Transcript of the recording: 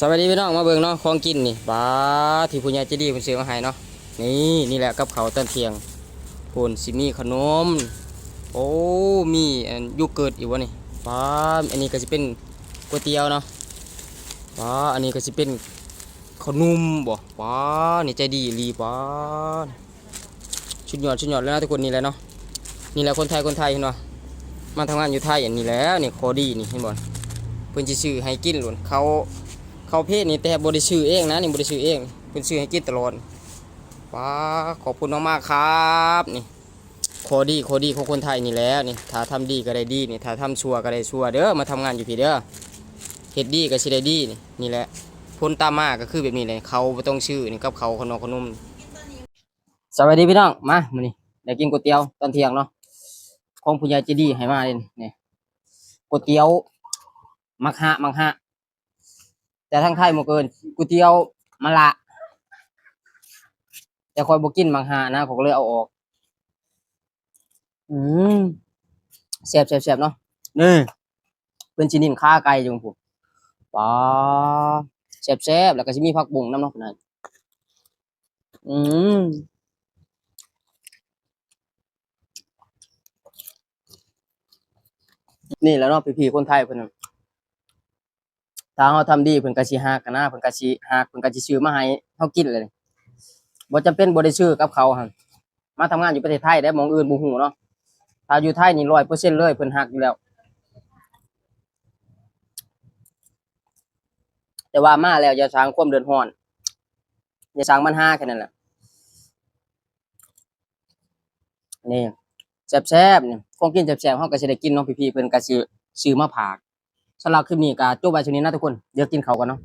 ສະບາຍດີພີ່ນ້ອງ ມາເບິ່ງເນາະ ຂອງກິນນີ້ ປາ ທີ່ຜູ້ໃຫຍ່ໃຈດີເພິ່ນຊື້ມາໃຫ້ເນາະ. ນີ້ ນີ້ແຫຼະກັບເຂົ້າຕອນທ່ຽງ ພຸ້ນ ຊິມີຂະໜົມ ໂອ້ ມີອັນໂຢເກີດອີກບໍ່ນີ້ ປາ. ອັນນີ້ກໍຊິເປັນກ໋ວຍຕຽວເນາະ ປາ. ອັນນີ້ກໍຊິເປັນເຂົ້າໜຸ່ມບໍ່ ປາ. ນີ້ໃຈດີອີ່ຫຼີ ປາ. ສຸດຍອດ ສຸດຍອດເລີຍນະທຸກຄົນ. ນີ້ແຫຼະເນາະ ນີ້ແຫຼະຄົນໄທ ຄົນໄທເຫັນບໍ່ ມາທຳງານຢູ່ໄທ. ອັນນີ້ແຫຼະ ນີ້ ຂໍ້ດີນີ້ ເຫັນບໍ່ ເພິ່ນຊິຊື້ໃຫ້ກິນໂລດ. ເຂົ້າ ເຂົ້າເພຈນີ້ ແຕ່ບໍ່ໄດ້ຊື້ເອງນະ ນີ້ບໍ່ໄດ້ຊື້ເອງ ເພິ່ນຊື້ໃຫ້ກິນຕະຫຼອດ. ປາ ຂອບຄຸນມາກໆ ຄັບ. ນີ້ ຂໍ້ດີ ຂໍ້ດີຂອງຄົນໄທນີ້ແຫຼະນີ້ ຖ້າທຳດີກໍໄດ້ດີນີ້ ຖ້າທຳຊົ່ວກໍໄດ້ຊົ່ວເດີ ມາທຳງານຢູ່ພີ້ເດີ. ເຮັດດີກໍຊິໄດ້ດີນີ້ ນີ້ແຫຼະ ຜົນຕາມມາກໍຄືແບບນີ້ແຫຼະ. ເຂົ້າບໍ່ຕ້ອງຊື້ນີ້ ກັບເຂົ້າ ຂະໜົມ ຂະໜົມ. ສະບາຍດີພີ່ນ້ອງ ມາ ມື້ນີ້ໄດ້ກິນກ໋ວຍຕຽວຕອນທ່ຽງເນາະ ຂອງຜູ້ໃຫຍ່ໃຈດີໃຫ້ມາເດ້ນີ້ ກ໋ວຍຕຽວໝາກຮະ ໝາກຮະ ແຕ່ທາງໄທມັນເອີ້ນກ໋ວຍຕຽວມະລະ ແຕ່ຂ້ອຍບໍ່ກິນໝາກຮະນະ ຂ້ອຍກໍເລີຍເອົາອອກ. ອືມ ແຊບໆໆ ເນາະ ນີ້ ເພິ່ນຊິໜິ້ນຂາໄກ່ຢູ່ພຸ້ນ ປາ ແຊບໆ ແລ້ວກໍຊິມີຜັກບຸ້ງນຳເນາະ ອືມ ນີ້ແຫຼະເນາະ ພີ່ໆ ຄົນໄທເພິ່ນ ຖ້າເຮົາທຳດີ ເພິ່ນກໍຊິຮັກຫັ້ນນະ ເພິ່ນກໍຊິຮັກ ເພິ່ນກໍຊິຊື້ມາໃຫ້ເຮົາກິນເລີຍ. ບໍ່ຈຳເປັນ ບໍ່ໄດ້ຊື້ກັບເຂົາຫັ້ນ ມາທຳງານຢູ່ປະເທດໄທເດ້ ໝ່ອງອື່ນບໍ່ຮູ້ເນາະ. ຖ້າຢູ່ໄທນີ້ ຮ້ອຍເປີເຊັນເລີຍ ເພິ່ນຮັກຢູ່ແລ້ວ. ແຕ່ວ່າມາແລ້ວຢ່າສ້າງຄວາມເດືອດຮ້ອນ ຢ່າສ້າງບັນຫາ ແຄ່ນັ້ນແຫຼະ. ນີ້ ແຊບໆ ນີ້ ຂອງກິນແຊບໆ ເຮົາກໍຊິໄດ້ກິນເນາະ ພີ່ໆ ເພິ່ນກໍຊິຊື້ມາຝາກ. ສຳລັບຄລິບນີ້ກໍຈົບໄວ້ສ່ຳນີ້ນະທຸກຄົນ ດຽວກິນເຂົ້າກ່ອນເນາະ.